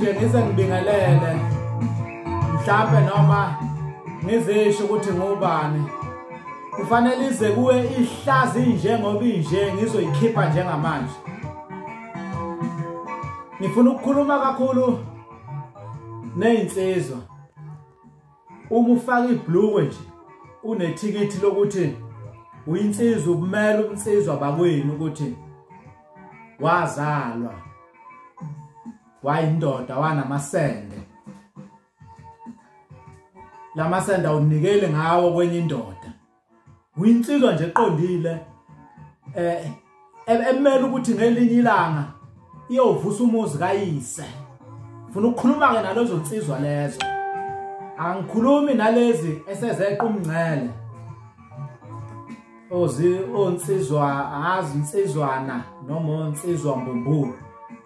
nje ngize ngibingelele mhlambe noma ngizisho ukuthi ngubani. Kufanele ize kuwe ihlazi njengoba inje ngizoyikhipha njengamanje. Ngifuna ukukhuluma kakhulu nezinsizwa. Uma ufaka ibhlukwe nje unethikithi lokuthi uyinsizwa, ubumela ubunsizwa bakwenu ukuthi wazalwa wayindoda wanamasende. Lamasende awunikele ngawo kwenye indoda. Uyinsizwa nje eqondile emela ukuthi ngelinye ilanga iyovusa umuzi kayise. Ufuna ukukhuluma ke nalezo nsizwa lezo. Angikhulumi nalezi esezeqa umngcele. Ozi onsizwa azi insizwana noma onsizwa mbumbulu.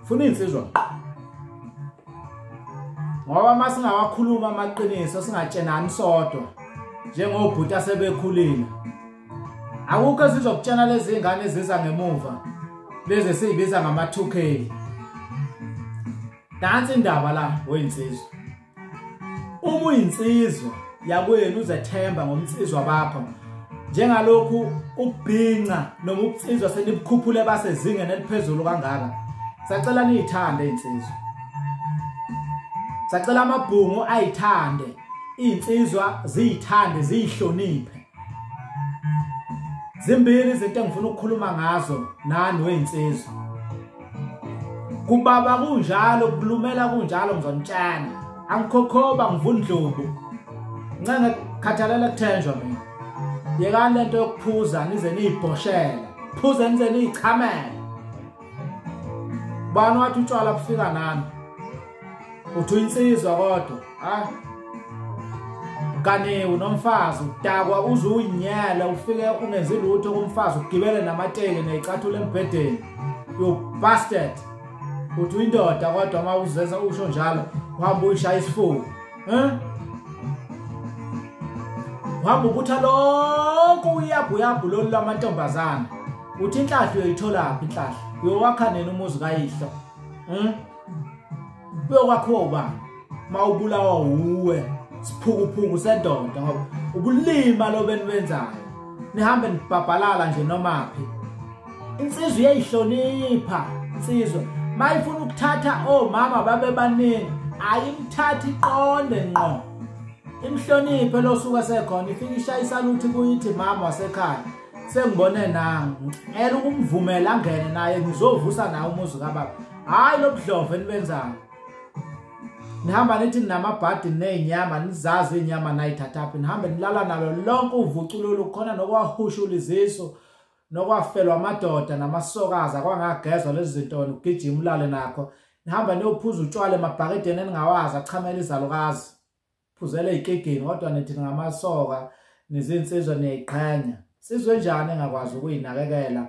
Ufuna insizwa ngoba masingawakhuluma amaqiniso singatshenani sodwa njengobhuti asebekhulile. Akukho ezizokutshena lezi ingane eziza ngemuva lezi esiyibiza ngama 2K. Nansi indaba la weyinsizwa. Uma uyinsizwa yakwenu uzethemba ngomnsizwa bakho njengalokhu ubhinca noma ubunsizwa senibukhuphule basezingeni eliphezulu kangaka. Sacela niyithande insizwa. Sacela amabhungu ayithande, insizwa ziyithande, ziyihloniphe. Zimbili izinto engifuna ukukhuluma ngazo nani weyinsizwa. Kubaba kunjalo, kulumela kunjalo, ngizonitshela. Angikhokhoba ngivundlubu. Ncenge khathalela kuthenjwa mina. Yekani lento yokuphuza nize niyibhoshele. Phuze nize niyichamele. Bani wathi utshwala bufika nami? Uthi uyinsizwa kodwa, ha? Kani unomfazi udakwa uze uyinyele ufike ungenzi lutho kumfazi ugibele namateki nezicathulo embhedeni. You bastard. Uthi uyindoda kodwa uma uzeza usho njalo uhamba uyishaya isifuba. Uhamba ubutha lonke uyabhuyabhu lolu lamantombazana. Uthi inhlahla uyoyitholaphi inhlahla? Uyowakha nini umuzi kayihlo? Uyokwakhiwa ubani? Mawubulawa uwe siphukuphuku sendoda ngoba ubulima lo benibenzayo. Nihambe nibhabhalala nje nomaphi. Insizwa iyayihlonipha insizwa. Mayifuna ukuthatha omama babe baningi ayimthathi iqonde ngqo. Imhloniphe lo suka sekhona ifika ishayisa luthi kuyithi mama wasekhaya sengibone nangu ngicela ukumvumela angene naye ngizovusa naye umuzi kababa. Hayi lobudlova enibenzayo. Nihamba nithi ninamabhadi nezinyama nizazi inyama nayithathaphi nihambe nilala nalo lonke uvuculo olukhona nokwahushula izisu nokwafelwa amadoda namasokaza kwangagezwa lezi zinto ugijima ulale nakho. Nihamba niyophuza utshwala emabhakedeni eningawazi achamela izalukazi. Phuzele ikegeni kodwa nithi ngamasoka nizinsizwa niyayiqhenya. Sizwe njani engakwazi ukuyinakekela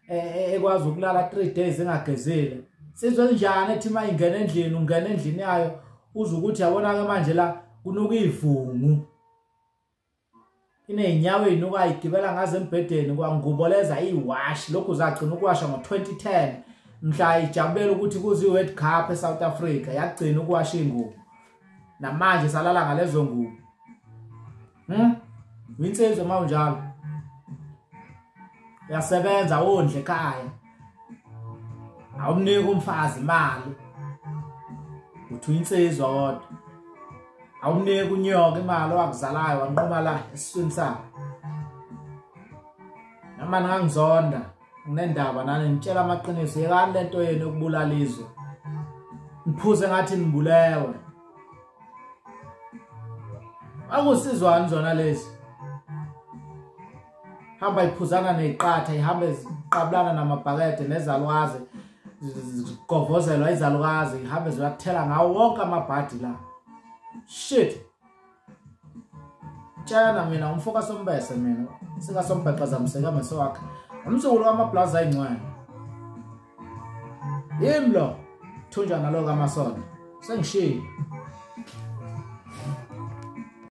ekwazi ukulala 3 days engagezile? Sizwe njani ethi mayingena endlini ungena endlini yayo uze ukuthi yabona ke manje la kunuka ivungu. Ineyinyawo ezinuka igibela ngaze embhedeni kwanguboleza iwash lokhu zagcina ukuwasha ngo2010 mhla ijabulela ukuthi kuze iWorld Cup eSouth Africa yagcina ukuwasha ingubo. Namanje salala ngalezo ngubo. Uyinsizwa mawunjalo. Uyasebenza wondle ekhaya. Awumniki umfazi imali. Uthi uyinsizwa kodwa. Awumniki unyoka imali owakuzalayo wanquma la esiswini sakhe. Noma ningangizonda nginendaba nani nitshela amaqiniso. Yekani lento yenu yokubulala izwe. Niphuze ngathi nibulewe. Akusizwani zona lezi. Hamba iphuzana neziqatha, ihambe ziqabulana namabhakede nezalukazi, zigovozelwa izalukazi, ihambe ziyakuthela ngawo wonke amabhadi la. Shit. Tshela mina umfoka sombese mina, sikasombheqa zamseka meso wakhe. Umzukulu wamablaza ayingcwele. Yimi lo thunjwa nalo kaMasonto. Sengishilo.